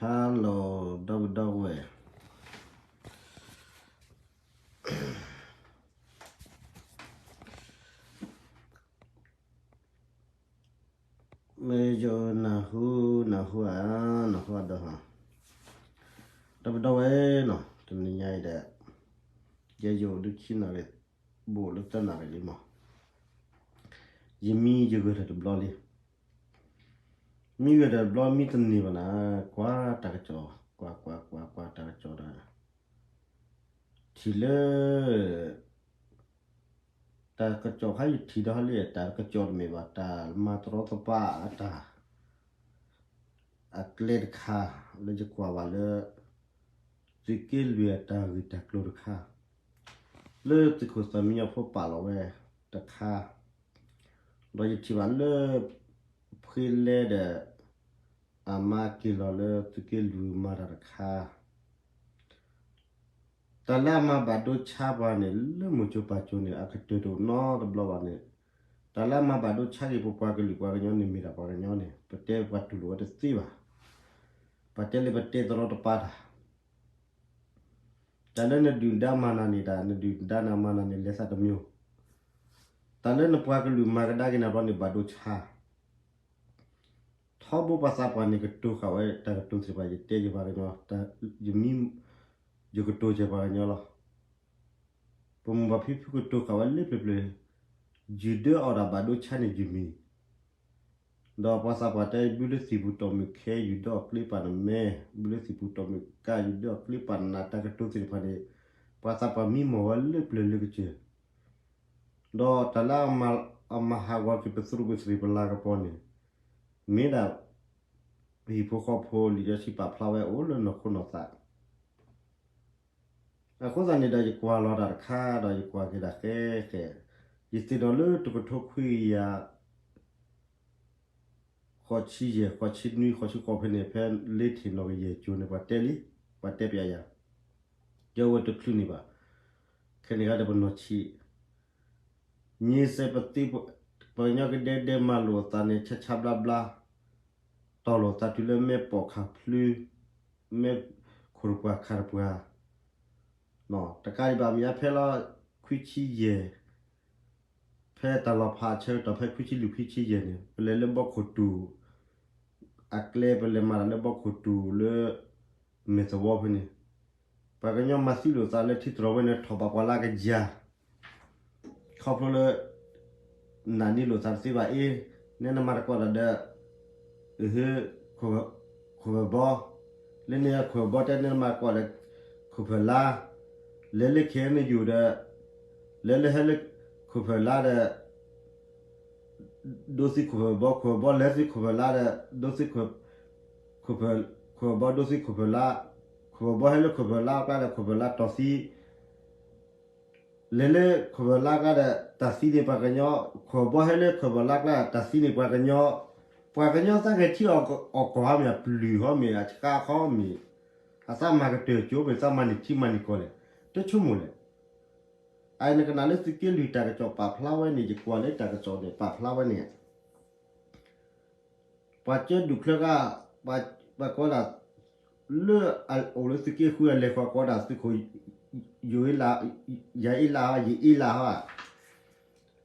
Hello ဒီပုၢ်ဒီဝဲၢ်, မ့ၢ်ယနၢ်ဟူ နၢ်ဟူဧါ, နၢ်ဟူအဒီးဟါ, ဒီပုၢ်ဒီဝဲၢ်နီၤ, တနံၤညါအံၤဒီး ယဲယအိၣ်ဒုးခံနၣ်ရံၣ်, ဘူးလၢသၢနၣ်ရံၣ်လံမး, ယမံယဂဲၤထၢၣ်တဘျီလံ, မံဂဲၤထၢၣ်တဘျီ မံတန့ၢ်ဘၣ်နၤ, ကွၢ်တၢ်ကစီၣ်, ကွၢ်ကွၢ်ကွၢ်ကွၢ်တၢ်ကစီၣ်ဒီး ထံၣ်လၢ တၢ်ကစီၣ်ခါ ယထံၣ်ဒီးဟီလံ တၢ်ကစီၣ်တမ့ၢ်ဘၣ် တၢ်မၤတရီတပါအတၢ် အကျဲတခါ လၢယကွၢ်ဘၣ်လၢ သုးက့လွံၢ်အတၢ်ဂ့ၢ်တၢ်ကျိၤတခါ လၢသုးခိၣ်သၣ်မံညီၤဖိပာ်လီၤဝဲတခါ, ဒီးယထံၣ်ဘၣ်လၢ ဖှ့လဲဒီး အမါက့ၤလီၤလၢသုးက့လွံၢ်မၤတၢ်တခါ တၢ်လၢအမၤဘၣ်ဒိဆါပှၤန့ၣ် လၢမိၢ်ကၠိပၢ်ကၠိန့ၣ် အကတၢၢ်တအိၣ်နီတဘျီဘၣ်န့ၣ်, တၢ်လၢအမၤဘၣ်ဒိဆါက့ၤပပှၤကလုာ်ပှၤကညီန့ၣ် မ့ၢ်ဒၣ်ပှၤကညီန့ၣ် ပတဲပှၤတူၢ်လိာ်ဝဲတသ့ဘၣ်. ပှၤတဲလၢပတဲတရီတပါတၢ်, တၢ်လၢနဒုၣ်ဒါမၤနၤန့ၣ်ဒၣ် နဒုၣ်ဒါနၤမၤနၤန့ၣ် လဲၤသးတမံၤ, တၢ်လၢနပှၤကလုာ်မၤကဒါက့ၤနၤဘျီန့ၣ် ဘၣ်ဒိဆါ ထီဘိပှၤသးပှၢ်န့ၣ် ကတိၤဃာ်ဝဲတၢ်ကတိၤသ့ၣ်တဖၣ် ယတဲယပှၤကညီ, ယမံ ယကတိၤကဲပှၤကညီလီၤ. ပမိၢ်ပၢ်ဖံဖုကတိၤဃာ်ဝဲလၢပျၢၤပျၢၤ, ယုၢ်ဒၢအီၣ်တၢ်ဘၣ်ဒိဆါန့ၣ်ယုၢ်မံၤ, ဒီးပှၤသးပှၢ်တဲ ဘုလၢသံၣ်ပူၤတီၢ်မုၢ်ခဲ ယုၢ်ဒၢအီၣ်ကျ့ပာ်နမဲ, ဘုလၢသံၣ်ပူၤတီၢ်မုၢ်ကၢ် ယုၢ်ဒၢအီၣ်ကျ့ပာ်နနး တၢ်ကတိၤသ့ၣ်တဖၣ်န့ၣ် ပှၤသးပှၢ်မံမီၢ်ဝဲလၢပျၢၤလၢကစၢၢ် ဒီးတၢ်လၢအမၤဟးဂီၤက့ၤပသရူးပသရံးပလၤကပီၤန့ၣ် မ့ၢ်ဒၣ် ဟံၣ်ဖိဃီဖိလံာ်စီဆှံပာ်ဖျါဝဲအိၣ်လၢနီၢ်ခိနီၢ်သး, အဃိသတးန့ၣ်ဒီး ယကွၢ်လီၤတၢ်တခါဒီး ယကွၢ်က့ၤတၢ်ဃဲဃဲ, ယသ့ၣ်နီၣ်လၢတကထိခွံကယၤ ဃိးဆံယဲၢ် ဃိးဆံနွံ ဃိးဆံဃိးဖဲန့ၣ် ဖဲလ့ထံၣ်နီၢ်ကယဲၢ်ကၠိန့ၣ် ပှၤတဲလံ, ပှၤတဲပျးယၤ, ယဝဲတချုးန့ၣ်ဘၣ်, ခဲန့ၣ်ဂၤဒီးပနီၢ်ဆံး, ညံစဲးပသံ, ပှၤကညီကဒဲကဒဲမၤလိာ်အသးန့ၣ် ဆါဆါဘျါဘျါ, တီၢ်လိာ်သးတုၤလၢမဲာ်ပိာ်ခၢၣ်ဖျု, မဲာ်ခိၣ်တပှၢ်ခၣ်တပှၢ်, တကးဒံးဘၣ်မ့ၢ်အါဖဲလီၤ ခွံဆံယဲၢ် ဖဲတၢ်လီၤဖးအဆၢကတီၢ်ဖဲခွံဆံလွံၢ်ခွံဆံယဲၢ်န့ၣ် ပလဲၤလၢဘီခိၣ်တူၢ် အကျဲ ပလဲၤမၤတၢ်လၢဘီခိၣ်တူၢ်လၢ မဲာ်သဝီဖဲန့ၣ်, ပှၤကညီမၤသံလိာ်သးလၢထံတြီၤဝဲန့ၣ် ထီၣ်ဘးပှၤလၢကယၤ ခီဖျိလၢ နာ်န့ၢ်လိာ်သးတသ့ဘၣ်အ့, နဲနမၤတကိးတၢ်ဒီး အဟ့ ခိၣ်ဖၢၣ်ဘီ, လၢန့ၣ်ခိၣ်ဖၢၣ်ဘီတဲနဲနမၤတကိးဒီး ခိၣ်ဖၢၣ်လါ, လဲၤလၢ ခဲအံၤနယူၢ် ဒီး လဲၤလၢဟဲလၢ ခိၣ်ဖၢၣ်လါဒီး ဒိးသံခိၣ်ဖၢၣ်ဘီ, ခိၣ်ဖၢၣ်ဘီလဲၤသံခိၣ်ဖၢၣ်လါဒီး ဒိးသံ ခိၣ်ဖၢၣ်ဘီဒိးသံခိၣ်ဖၢၣ်လါ, ခိၣ်ဖၢၣ်ဘီဟဲလၢခိၣ်ဖၢၣ်လါအကျါဒီး ခိၣ်ဖၢၣ်လါတီၢ်သံ လဲၤလၢခိၣ်ဖၢၣ်လါကျါဒီး တၢ်သံန့ၢ်ပှၤကညီ, ခိၣ်ဖၢၣ်ဘီဟဲလၢခိၣ်ဖၢၣ်လါကျါ တၢ်သံန့ၢ်ပှၤကညီ, ပှၤကညီသးဂဲၤထံအီၣ်ကီၢ်ဟီမ့ၢ် အပျုၢ်ဟီမ့ၢ် အဆှါခီမ့ၢ်, အသးမၤကတၢၢ်ကၠိမ့ၢ် သးမၤန့ၢ်ထံမၤန့ၢ်ကီၢ်လဲၣ်, တဆိကမိၣ်လဲၣ်. အအံၤနကနၣ်လၢသုးက့လွံၢ်တၢ်ကစီၣ်ပာ်ဖျါဝဲန့ၣ် ယကွၢ်လၢတၢ်ကစီၣ်န့ၣ် ပာ်ဖျါဝဲန့ၣ် ပှၤကၢဒူၣ်ချၢခါ, ပှၤကိးဒၣ် လၢအအိၣ်လၢသုးက့ဃုအလဲၤဃီကိးဒၣ်သုးခိၣ် ယိၤအ့လး, ယၤအ့လးဟီ, ယအ့လးဟီ,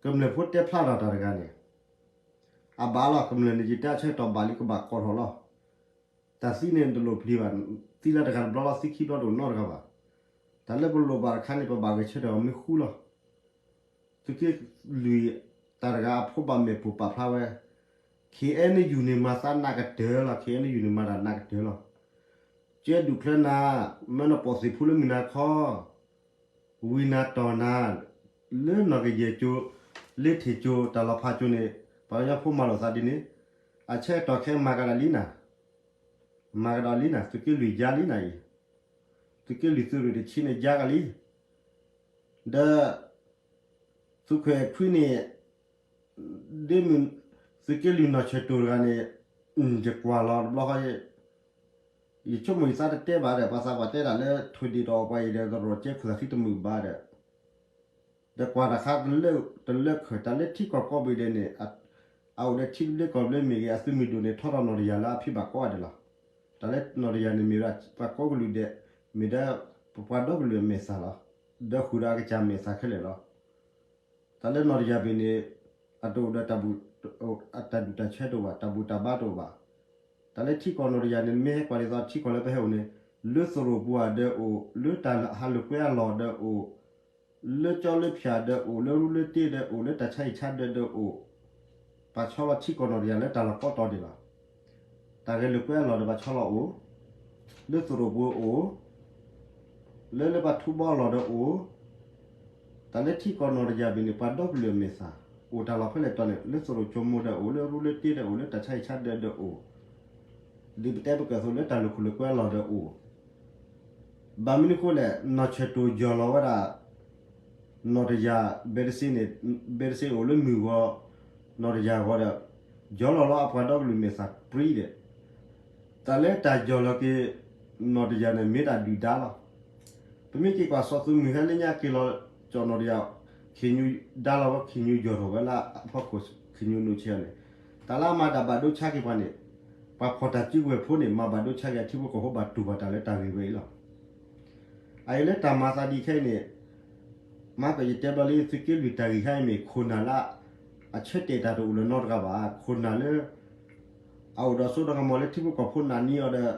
ကမျၢၢ်ဖိတဲဖျါထီၣ်တၢ်တဂၤန့ၣ်, အဘၣ်လီၤ ကမျၢၢ်န့ၣ် ယတဲအဆၢကတီၢ်ဘၣ်လံ ကဘၣ်ကိးထီၣ်လီၤ. တၢ်သံန့ၣ်တလိၣ်ပျံၤဘၣ်, သံလၢတဂၤတဘျီလီၤ သံခံဘျီတအိၣ်နီတဂၤဘၣ်. တၢ်လၢပလိၣ်ဘၣ်တခါန့ၣ် ပဘၣ်ဂဲၤဆၢထၢၣ်အီၤမ့ၢ်ဃူလီၤ. သုးက့လွံၢ်တၢ်တဂၤအဖိဘၣ်မဲာ်ပူၤပာ်ဖျါဝဲ, ခဲအံၤနယူၢ်န့ၣ်မၤသးနးကတၢၢ်လီၤ, ခဲအံၤနယူၢ်န့ၣ်မၤတၢ်နးကတၢၢ်လီၤ. ကၢဒူၣ်ချၢနၤ, မ့ၢ်နပိာ်သ့ၣ်ဖူလၢမုၢ်နၤခီ ဝံနၤတီၢ်နၤ, လၢနီၢ်ကယဲၢ်ကၠိ, လ့ထံၣ်ကၠိ, တၢ်လီၤဖးကၠိန့ၣ်, ပှၤကညီဖိမၤလိာ်သးဒ်န့ၣ်, အဆၢကတီၢ်ခဲမၤကဒီးလံနၤ, မၤကဒီးလံနၤ, သုးက့လွံၢ်ယါလံနၤအံၤ, သုးက့လွံၢ်သုးရ့ၣ်တဆံန့ၣ်ယါကလံ, ဒီး သုးခွဲးခွံန့ၣ် ဒ်မုၢ် သုးက့လွံၢ်နီၢ်ဆၢၣ်တိၢ်တဂၤန့ၣ်, ယကွၢ်လီၤတဘျီဃီ, ယဆိကမိၣ်ယသးတတဲဘၣ်ဒီး ပှၤသးပှၢ်တဲဒၣ်လၢ ထွံၣ်ဒ့ၣ်တအီၣ်ပှၤအံၤဒီး တရီၣ်ကဲခိၣ်သၣ်ဃံတမုာ်ဘၣ်ဒီး, ဒီးကွၢ်တၢ်ခါတလၢခၢၣ် တၢ်လၢထံကီၢ်ကိးဘ့ၣ်ဒဲးန့ၣ်, အအိၣ်ဒီးထံဘျ့ကီၢ်ဘျ့မ့ၢ်ဂ့ၤ အသုးမုၢ်ဒိၣ်န့ၣ် ထီထီၣ်နီၢ်တယၢ်လၢအဖံးဘၣ်ကိးဂၤဒဲးလီၤ. တၢ်လၢနီၢ်တယၢ်န့ၣ်မ့ၢ်ဝဲဒၣ် ပှၤကိးကလုာ်ဒဲး, မ့ၢ်ဒီးပပှၤဒီကလုာ်အမဲာ်သၣ်လီၤ. ဒီးဃုာ်ဒီးအကစၢ်မဲာ်သၣ်ခဲလၢာ်လီၤ. တၢ်လၢနီၢ်တယၢ်ဘ့ၣ်န့ၣ် အတအိၣ်ဒီးတၢ်ဘူၣ်, အတၢ်ဒူၣ်တၢ်ဆၢတအိၣ်ဘၣ်, တၢ်ဘူၣ်တၢ်ဘါတအိၣ်ဘၣ်. တၢ်လၢထံကီၢ်နီၢ်တယၢ်န့ၣ် မ့ၢ်ဟဲကွၢ်ဒ်သိးထံကီၢ်လၢပဟဲအိၣ်န့ၣ်, လၢသရိာ်ပူၤဧါဒီးအိၣ်, လၢတၢ်ဟးလိာ်ကွဲအလီၢ်ဒီးအိၣ်, လၢကၠီလၢဖၠၣ်ဒီးအိၣ်, လၢရူလၢတ့ဒီးအိၣ်, လၢတၢ်ဆါဟံၣ်ဆါဒၢးဒီးအိၣ်, ပှၤဆီလီၤထံကီၢ်နီၢ်တယၢ်လၢတၢ်လီၢ်ကိးတီၤဒံးလီၤ. တၢ်ဂဲၤလိာ်ကွဲအလီၢ်ဒီး ပှၤဆီလီၤအိၣ်, လၢသရိာ်ပူၤအိၣ်, လၢလၢပှၤထူဘီအလီၢ်ဒီးအိၣ်, တၢ်လၢထံကီၢ်နီၢ်တယၢ်ဘ့ၣ်န့ၣ် ပှၤဒီကလုာ်အမဲာ်သၣ်, အိၣ်တၢ်လီၢ်ဖဲလဲၣ်တီၤန့ၣ် လၢသရိာ်ကၠိမိၢ်ဒီးအိၣ်, လၢရူလၢတ့ဒီးအိၣ်, လၢတၢ်ဆါဟံၣ်ဆါဒၢးဒီးအိၣ်, ဒ်ပတဲပကၢၢ်သိးလၢတၢ်လိာ်ခိၣ်လိာ်ကွဲအလီၢ်ဒီးအိၣ်. ဘၣ်မနုၤအဃိလဲၣ်, နီၢ်ဆၢၣ်တိၣ်ယီၢ်လီၤဝဲဒၣ် နီၢ်တယၢ် ဘဲတစ့န့ၣ်, ဘဲတစ့အိၣ်လၢမုၢ်ဂီၤ, နီၢ်တယၢ်ဂီၤဒီး ယီၢ်လီၤလီၤအပှၤဒီကလုာ်မဲာ်သၣ်ပြံဒီး, တၢ်လၢတၢ်ယီၢ်လီၤက့ၤ နီၢ်တယၢ်န့ၣ် မ့ၢ်တၢ်ဒုၣ်ဒါလီၤ. ပမ့ၢ်က့ၤကွၢ်စီၤသုးမုၢ်ဟဲလၢညါက့ၤလီၤ ကၠီၣ်နီၢ်တယၢ်, ခ့ၣ်ညူဒါလီၤဝဲ, ခ့ၣ်ညူယီၢ်ထီၣ်ဝဲလၢအဖီခိၣ် ခ့ၣ်ညူနုာ်ဆံးန့ၣ်, တၢ်လၢအမၤတၢ်ဘၣ်ဒိဆါက့ၤပှၤန့ၣ်, ပှၤဖီၣ်တၢ်စုကဝဲၤဖိန့ၣ် မၤဘၣ်ဒိဆါက့ၤအထံဖိကီၢ်ဖိ ဘၣ်တူၢ်ဘၣ်တၢ်လၢတၢ်ဂ့ၢ်ဝဲအံၤလီၤ. အအံၤလၢတၢ်မၤသးဒ်ခဲအံၤန့ၣ်, မၤကယတဲဘျီလံ သုးက့လွံၢ်တၢ်ဂ့ၢ်ခဲအံၤမ့ၢ် ခိၣ်နၢ်လၢ အဆၢတဲာ်တၢ်တအိၣ်လၢၤနီတဂၤဘၣ်. ခိၣ်နၢ်လၢ အအိၣ်ဒီးစိဒီးကမီၤလၢထံဖိကီၢ်ဖိနာ်န့ၢ်အီၤဒီး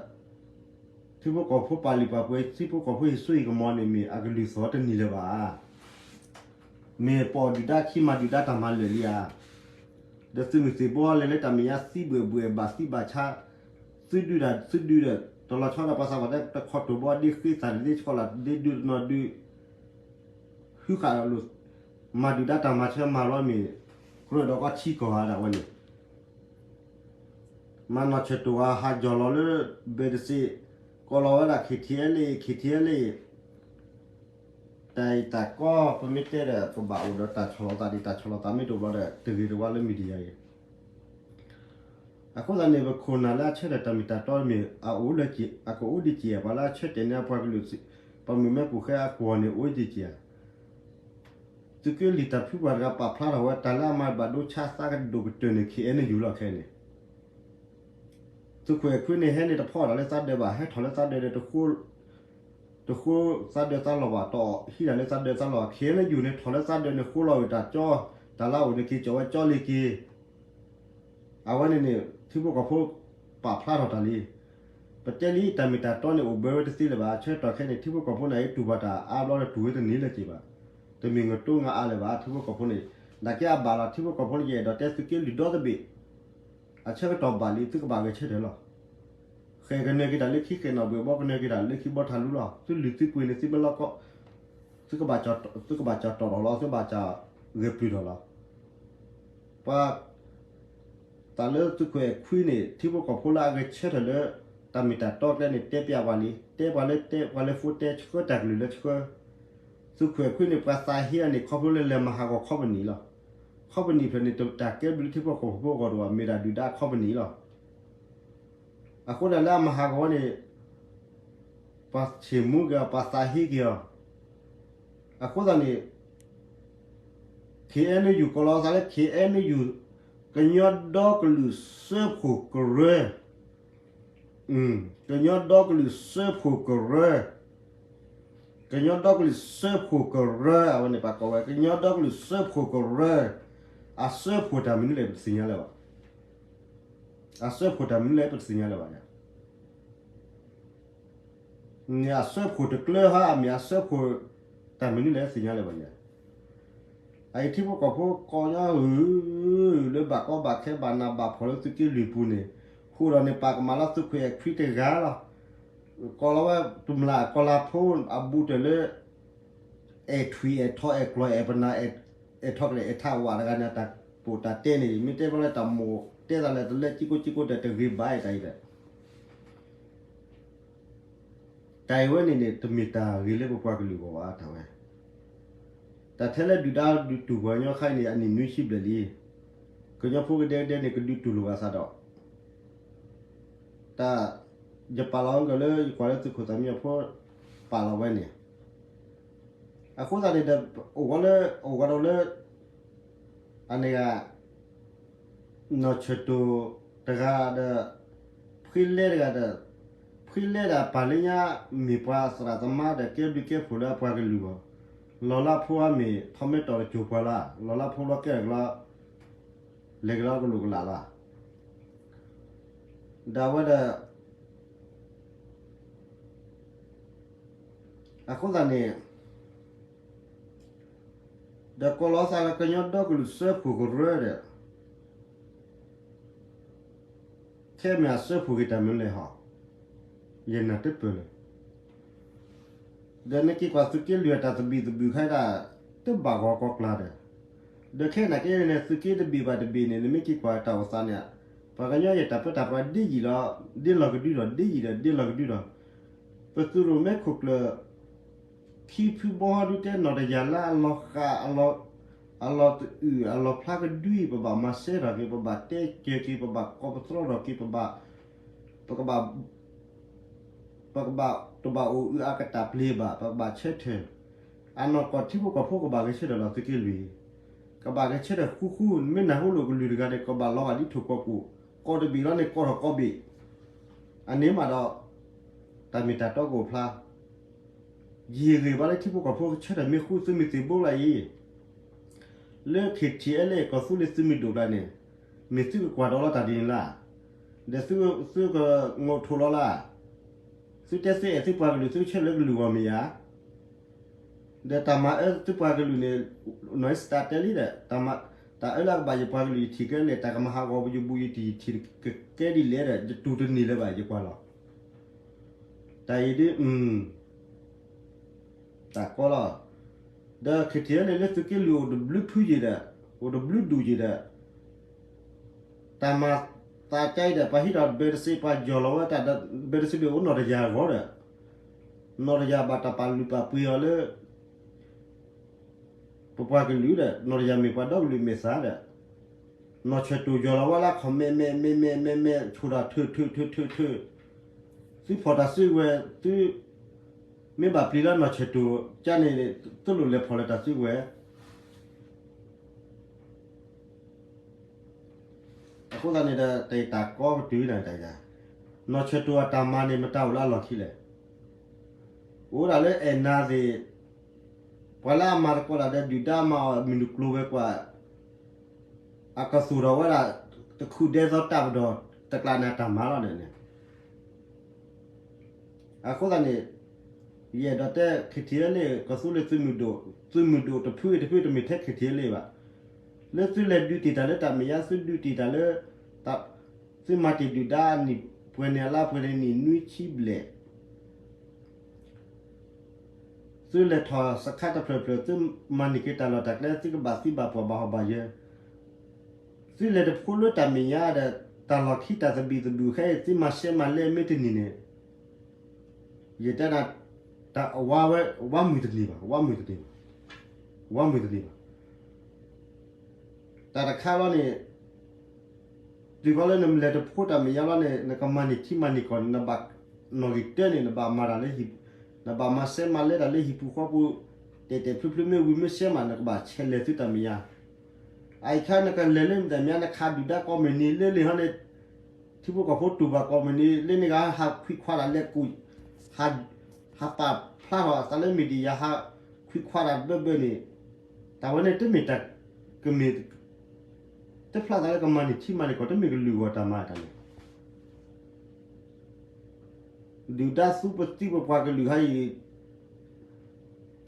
ထံဖိကီၢ်ဖိပာ်လုၢ်ပာ်ပှ့ၤ ထံဖိကီၢ်ဖိဟ့ၣ်စိဟ့ၣ်ကမီၤန့ၣ်မ့ၢ် အကလုၢ်သီၣ်တနံၤလၢၤဘၣ်. မ့ၢ်ပိာ်ဒုၣ်ဒါခံ မၤဒုၣ်ဒါတၢ်မၤလၢာ်လံဧါ. ဒီးသုးမုၢ်သံၣ်ဘိလဲၤလၢတၢ်မဲာ်ညါသံဘှဲၣ်ဘှဲၣ် ဘၣ်သံဘၣ်ဆါ, သုဒုဒီးသုဒုဒီး တလီၤဆီဒီးပှၤသးပှၢ်တဲ တခီတိၢ်ဘီဒ့ဃ့သၣ်တဒ့ဆှီလၢ်တဒ့ဒုတနီၤဒု ဟုဃာ်လိာ်, မၤဒုၣ်ဒါတၢ်မၤဆၢမၤလီၤမ့ၢ် ကြၢးဒီးကီၢ်ထံကီၢ်ဧါဒၣ်ဝဲန့ၣ် မၤနီၢ်ဆၢၣ်တိၣ်ဧါ ဟးယီၢ်လီၤလၢ ဘဲတစ့, ကိးလီၤဝဲဒၣ် ခ့ၣ်ထံအဲလ့ၣ်, ခ့ၣ်ထံအဲလ့ၣ်, တၢ်အံၤတၢ်ကီ ပမ့ၢ်တဲဒီး ကဘၣ်အိၣ်ဒီးတၢ်ဆီၣ်လီၤသးဒ် တၢ်ဆီၣ်လီၤသးမ့ၢ်တအိၣ်ဘျီဒီး တဂ့ၤတဝါလၢ media အံၤ အဃိသတးန့ၣ် ပခိၣ်နၢ်လၢအဆၢထၢၣ်တၢ်မ့ၢ်တၢ်တီမ့ၢ် အအိၣ်လၢက့ၤ အကအိၣ်ဒံးက့ၤ ပှၤလၢအဆၢတဲာ်န့ၢ်အပှၤကလုာ် ပှၤမုၢ်မၢဖိဃဲအကဝီၤန့ၣ် အိၣ်ဒံးက့ၤဧါ. သုးက့လွံၢ်တၢ်ဖုပှၢ်တဂၤပာ်ဖျါထီၣ်ဝဲ တၢ်လၢအမၤဘၣ်ဒိဆါသးကဒိၣ်ကတၢၢ်န့ၣ် ခ့ၣ်အဲၣ်ယူၣ်လီၤခဲအံၤန့ၣ် သုးခိၣ်အဲၣ်ခွံန့ၣ် ဟဲန့ၣ်တဖီၣ်တၢ်လၢသးဒၢးဘၣ်, ဟဲထီၣ်လၢသးဒၢးန့ၣ် တဃိသးဒၢးသးလီၢ်ဘၣ်, တအီၣ်ဟံးတၢ်လၢသးဒၢးသးလီၢ်ဘၣ်. ခ့ၣ်အဲၣ်ယူၣ်န့ၣ် ထီၣ်လၢသးဒၢးန့ၣ် ဃိလီၤဝဲတၢ်ကၠီ, တၢ်လၢအအိၣ်န့ၣ် က့ၤကၠီဝဲကၠီလံက့ၤ အဝဲန့ၣ်န့ၣ် ထံဖိကီၢ်ဖိပာ်ဖျါထီၣ်တၢ်လံ. ပတဲလံတၢ်မ့ၢ်တၢ်တီန့ၣ် အိၣ်ဘှံးဝဲတသ့လၢၤဘၣ်. ဆၢကတီၢ်ခဲအံၤန့ၣ် ထံဖိကီၢ်ဖိန့ၣ် အတူၢ်ဘၣ်တၢ်အါဘျီဒီးတူၢ်ဝဲတန့ၢ်လၢၤက့ၤဘၣ်. တမ့ၢ်ငတိငါအါလၢၤဘၣ် ထံဖိကီၢ်ဖိန့ၣ်. နာ်က့အဘၣ်လီၤ ထံဖိကီၢ်ဖိန့ၣ် ယအဲၣ်ဒိးတဲသုးက့လွံၢ်ဒီတဘ့ၣ် အဆၢကတီၢ်ဘၣ်လံ သုကဘၣ်ဂဲၤဆၢထၢၣ်လီၤ. ဃဲၤကနၢၤက့ၤတၢ်လၢခံဃဲၤနီၣ်ဘှံးဘီ ကနၢၤက့ၤတၢ်လၢခံဘီထးလူလီၤ. သုလုၢ်သုပှ့ၤန့ၣ် သုမ့ၢ်လီၤကီ သုကဘၣ်ကၠီၣ်တီၣ်လီၤ သုဘၣ်ကၠီၣ်ဂဲၤပျုၢ်ထီၣ်လီၤ. ပှၤ တၢ်လၢသုးခိၣ်အဲၣ်ခွံန့ၣ် ထံဖိကီၢ်ဖိလၢအဂဲၤဆၢထၢၣ်လၢ တၢ်မ့ၢ်တၢ်တီကျဲန့ၣ် တဲပျးပှၤလံ. တဲပှၤလၢတဲ ပှၤလၢဖိတဲဆှၢတၢ်ကလုၢ်လၢဆှၢ သုးခိၣ်အဲၣ်ခွံန့ၣ် ပှၤသးဟ့အီၤန့ၣ် ခီဖျိလၢလဲၤမၤဟးဂီၤခီပနံၣ်လီၤ. ခီပနံၣ်ဖျၢၣ်န့ၣ် တၢ်ကဲဘျုးလၢထံဖိကီၢ်ဖိအဂီၢ်တအိၣ်ဘၣ် မ့ၢ်ဒၣ်ဒုၣ်ဒါခီပနံၣ်လီၤ. အဃိဒၣ်လၢအမၤဟးဂီၤဝဲန့ၣ် ပှၤဆ့ၣ်မူက့ၤအီၤ ပှၤသးဟ့က့ၤအီၤ. အဃိသတးန့ၣ် ခ့ၣ်အဲၣ်ယူၣ် ကိးလီၤသးလၢ ခ့ၣ်အဲၣ်ယူၣ် ကညီဒီကလုာ်စၢဖှိၣ်ကရၢ ကညီဒီကလုာ်စၢဖှိၣ်ကရၢ, ကညီဒီကလုာ်စၢဖှိၣ်ကရၢ အဝဲန့ၣ်ပကိးဝဲ ကညီဒီကလုာ်စၢဖှိၣ်ကရၢ, အစၢဖှိၣ်တၢ်မနုၤလဲၣ် ပတသ့ၣ်ညါလၢၤဘၣ်. အစၢဖှိၣ်တၢ်မနုၤလဲၣ် ပတသ့ၣ်ညါလၢၤဘၣ်. န့ၣ်အစၢဖှိၣ်တကျၢၤဧါ အမ့ၢ်အစၢဖှိၣ်တၢ်မနုၤလဲၣ် သ့ၣ်ညါလၢၤဘၣ်ယၤ. အအံၤထံဖိကီၢ်ဖိကိးညီဧၢ, လၢဘၣ်ကီဘၣ်ခဲဘၣ်နးဘၣ်ဖှီၣ်လၢသုးက့လွံၢ်ပူၤန့ၣ်, ဃိဒီးန့ၣ် ပာ်ကမၣ်လၢသုးခိၣ်အဲၣ်ခွံတဂၤလီၤ. ကိးလီၤဝဲတမျၢ်ကီၢ်လၤဖိအဘူးတၢၢ်လၢ အဲၣ်ထွံၣ်အဲၣ်ထီအဲၣ်ကျီၢ်အဲၣ်ပနၢ် အဲၣ်ထီကလဲၣ်အဲၣ်ထးဝးတဂၤန့ၣ် တၢ်ပိာ်တၢ်တဲန့ၣ် မ့ၢ်တဲဘျီလၢတၢ်မိၣ်တဲသးလၢတလၢကံကိကံကိဒီးတဂ့ၤဘၣ်တၢ်အံၤဒီး တၢ်အံၤဝဲန့ၣ်န့ၣ် တမ့ၢ်တၢ်ဂ့ၤလၢပပှၤကလုာ်အဂီၢ်ဘၣ် တၢ်ဝဲ. တၢ်ထဲလၢဒုၣ်ဒါဒုးတူၢ်ပှၤကညီခါအံၤန့ၣ် အနံၣ်နွံဆံဘျဲၣ်လံ. ကညီဖိကဒဲကဒဲန့ၣ် ကဒုးတူၢ်လိာ်ဘၣ်သးဒီး တၢ် ယပာ်လီၤကလၢယကွၢ်လၢသုးခိၣ်သးမံအဖိ ပာ်လီၤဝဲန့ၣ် အဃိသတးန့ၣ်ဒီး အိၣ်ဝဲလၢ အိၣ်ဝဲဒီးလၢ အန့ၣ်ဂၤ နီၢ်ဆၢၣ်တိၣ်တဂၤဒီး ဖှ့လဲတဂၤဒီး ဖှံလဲၣ်ဒီးပာ်လၢညါ မ့ၢ်ပှၤသရၣ်သမါဒီးကဲဘျုးကဲဖှိၣ်လၢအပှၤကလုာ်အဂီၢ်, လီၤလၢဖိအမ့ၢ်ထီၣ်မဲာ်တီၢ်တစိၤပှၤလီၤ, လီၤလၢဖိဘျီကဲကလီ, လဲၤကလီကလိာ်ကလးလီၤ. ဒီးအဝဲဒီး အဃိသတးန့ၣ် ဒီးကိးလီၤသးလၢကညီဒီကလုာ်စၢဖှိၣ်ကရၢဒီး ခဲမ့ၢ်အစၢဖှိၣ်က့ၤတၢ်မနုၤလဲၣ်ဟီ, ယနာ်တပၢၢ်လၢၤ. ဒီးနက့ၤကွၢ်သုးက့လွံၢ်အတၢ်သဘံၣ်သဘုၣ်ခဲဒၣ် တဘၣ်ဂီၤကီးကျါဒီး, ဒီးခဲနာ်က့န့ၣ် သုးက့တဘ့ၣ်ဘၣ်တဘ့ၣ်န့ၣ် နမ့ၢ်က့ၤကွၢ်တၢ်အိၣ်သးန့ၣ်, ပှၤကညီယတၢ်ပၢတၢ်ပြးဒ်ယံာ်လီၤ, ဒ်လီၤကဒုဒီး ဒ်ယံာ်ဒီးဒ်လီၤကဒုဒီး, ပသုးရိၣ်မဲခိၣ်ကျၢၢ် ခံဖုဘီဒုတဲနီၢ်တယၢ်လၢအလီၤဃာ် အလီၤတအုၣ် အလီၤဖျါကဒုအံၤ ပဘၣ်မၤစဲထီၣ်က့ၤ ပဘၣ်တဲကၢၤက့ၤ ပဘၣ်ကိးပသြီထီၣ်က့ၤ ပဘၣ် ပကဘၣ် ပကဘၣ်တဘၣ်အိၣ်အုးအါကတၢၢ်ပျ့ၤဘၣ် ပကဘၣ်ဆၢထၢၣ်, အနီၢ်ကီၢ်ထံဖိကီၢ်ဖိကဘၣ်ဂဲၤဆၢထၢၣ်လီၤသုးက့လွံၢ်, ကဘၣ်ဂဲၤဆၢထၢၣ်ဃူဃူ မ့ၢ်နၢ်ဟူလိာ်ကလုၢ်တဂၤန့ၣ် ကဘၣ်လီၤဂာ်ဒ်ထိၣ်ကီၢ်ပူၤ, ကီၢ်တဘ့ၣ်လီၤန့ၣ် ကီၢ်ထီၣ်ကီၢ်ဘ့ၣ်, အန့ၣ်မးဒီး တၢ်မ့ၢ်တၢ်တီကအိၣ်ဖျါ ယဂ့ၢ်ဘၣ်လၢထံဖိကီၢ်ဖိကဆၢထၢၣ်မ့ၢ်ဃူ သုးမုၢ်သံၣ်ဘိလၢအံၤ, လၢ KTLA ကီၢ်သူလ့ၤသုးမုၢ်ဒိၣ်ကျါန့ၣ်, မ့ၢ်သုကကွၢ်ဒီးလီၤတၢ်ဒ်န့ၣ်လၢ်, ဒီးသုကငိးထိးလီၤလၢ်, သုတဲသုအဲၣ်သုပှၤကလုာ် သုဆၢထၢၣ်လၢကလုာ်ဂီၢ်မ့ၢ်ဧါ, ဒီးတၢ်မၤအၢသုပှၤကလုာ်န့ၣ်, နီၢ်အ့စတၢ်တဲလံဒီး, တၢ်အၢလၢအကဘၣ်ယပှၤကလုာ်ယထံၣ်ကဲလဲၣ် တၢ်ကမၤဟးဂီၤပယဘူးယတံၢ်ယထံၣ်ကကဲဒ်လဲၣ်ဒီး ယတူၢ်တန့ၢ်လၢၤဘၣ် ယကွၢ်လီၤ တၢ်အံၤဒ် တၢ်ကီလီၤ. ဒီး KTLA လၢသုးက့လွံၢ်အိၣ်တဘျုးဖုယံာ်ဒီး, အိၣ်တဘျုးဒူၣ်ယံာ်ဒီး, တၢ်မၤသးကါအံၤဒီး ပှၤဟံးဒီးဘဲတစ့ ပှၤယီၢ်လီၤဝဲတၢ်ဒီး ဘဲတစ့ဘ့ၣ်အိၣ်နီၢ်တယၢ်အဂီၢ်ဒီး, နီၢ်တယၢ်ဘၣ်တၢ်ပာ်လုၢ်ပာ်ပှ့ၤအီၤလၢ ပပှၤကလုာ်ဒီး နီၢ်တယၢ်မ့ၢ်ပှၤဒီကလုာ်မဲာ်သၣ်ဒီး, နီၢ်ဆၢၣ်တိၢ်ယီၢ်လီၤဝဲလၢခီၣ်မဲာ်မဲာ်မဲာ်မဲာ်မဲာ်မဲာ် ဆိၣ်တၢ်ထုးထုးထုးထုးထုး, သုဖီၣ်တၢ်စုကဝဲၤ သုမ့ၢ်ဘၣ်ပျံၤလၢနီၢ်ဆၢၣ်တိၢ်ကါန့ၣ် သုလိၣ်လဲၤဖီၣ်လၢတၢ်စုကဝဲၤ အဃိသတးန့ၣ်ဒီး တၢ်အံၤတၢ်ကီကတုၤနၤတၢ်အံၤ, နီၢ်ဆၢၣ်တိၢ်အတၢ်မၤန့ၣ် မတၤအိၣ်လၢအလီၢ်ခံလဲၣ်. အိၣ်ဒၣ်လၢအဲၣ်နၤသ့ၣ်, ပှၤလၢအမၤသကိးတၢ်ဒီးဒုၣ်ဒါမၤအီၤ မုၢ်နုာ်ကျိၤဝဲၤကွာ်, အကသူၣ်ထီၣ်ဝဲဒၣ် တခူၣ်ဒဲသီတၢ်ပဒီၣ် တကျးန့ၣ်အတၢ်မၤလီၤန့ၣ်န့ၣ် အဃိသတးန့ၣ် ယအဲၣ်ဒိးတဲ KTLA ကီၢ်သူလ့ၤသုးမုၢ်ဒိၣ်, သုးမုၢ်ဒိၣ်တဖုအံၤတဖုတမ့ၢ်ထဲ KTLA ဘၣ်. လၢသုလဲၤဒုးတ့ၢ်တၢ်လၢတၢ်မဲာ်ညါ သုဒုးတ့ၢ်တၢ်လၢ သုမၤတ့ၢ်ဒုၣ်ဒါအနံၣ်ပှဲၤန့ၣ် အလါပှဲၤန့ၣ်နံၣ်နွံဆံဘျဲၣ် သုလဲၤထီၣ်စခါတဖျၢၣ်ဖျၢၣ် သုမၤန့ၢ်က့ၤတၢ်လီၢ်တၢ်ကျဲ သုကဘၣ်သံဘၣ်ပှၢ်ဘၣ်ဟီၣ်ဘၣ်ယၢၤ သုလဲၤတဖှိလၢတၢ်မဲာ်ညါဒီး တၢ်လီၢ်ခံတၢ်သဘံၣ်သဘုၣ်ခဲအံၤ သုမၤရှဲမၤလဲမ့ၢ်တန့ၢ်န့ၣ် ယတဲဒၣ် တၢ်အဝါဝဲ ဝါမုၢ်တန့ၢ်ဘၣ်, ဝါမုၢ်တန့ၢ်ဘၣ်, ဝါမုၢ်တန့ၢ်ဘၣ်. တၢ်တခါလီၤန့ၣ် တုၤဃီလၢနလဲၤတဖှိတၢ်မဲာ်ညါလီၤန့ၣ် နကမၤန့ၢ်ထံမၤန့ၢ်ကီၢ်န့ၣ် နဘၣ်နီၣ်ဂံၢ်တၢန့ၣ် နဘၣ်မၤတၢ်လၢဟံၣ်, နဘၣ်မၤရှဲမၤလဲတၢ်လၢဟံၣ်ပူၤဃီပူၤ တဲာ်တဲာ်ဖျုဖျုမ့ၢ်ဝံၤမ့ၢ်ရှဲမး နကဘၣ်ဆဲးလဲၤသုတၢ်မဲာ်ညါ အအံၤခါနကလဲၤလၢမတၤမဲာ်ညါ နခးဒုၣ်ဒါကိးမုၢ်နံၤလၢလံဟီန့ၣ် ထံဖိကီၢ်ဖိတူၢ်ဘၣ်ကိးမုၢ်နံၤ လၢန့ၣ်ဂၤဟးခွံခွါတၢ်လဲၤကူၣ်, ဟးပာ်ဖျါထီၣ်အသးလၢ media ဟးခွံခွါတၢ်ဘၢဘၢန့ၣ် တၢ်ဝဲန့ၣ်တမ့ၢ်တၢ်ကမ့ၢ် တဖျါသးလၢကမၤန့ၢ်ထံမၤန့ၢ်ကီၢ် တမ့ၢ်ကလုာ်ဂီၢ်တၢ်မၤတၢ်န့ၣ် ဒုၣ်ဒါသူပသံပပှၤကလုာ်ဟါအံၤ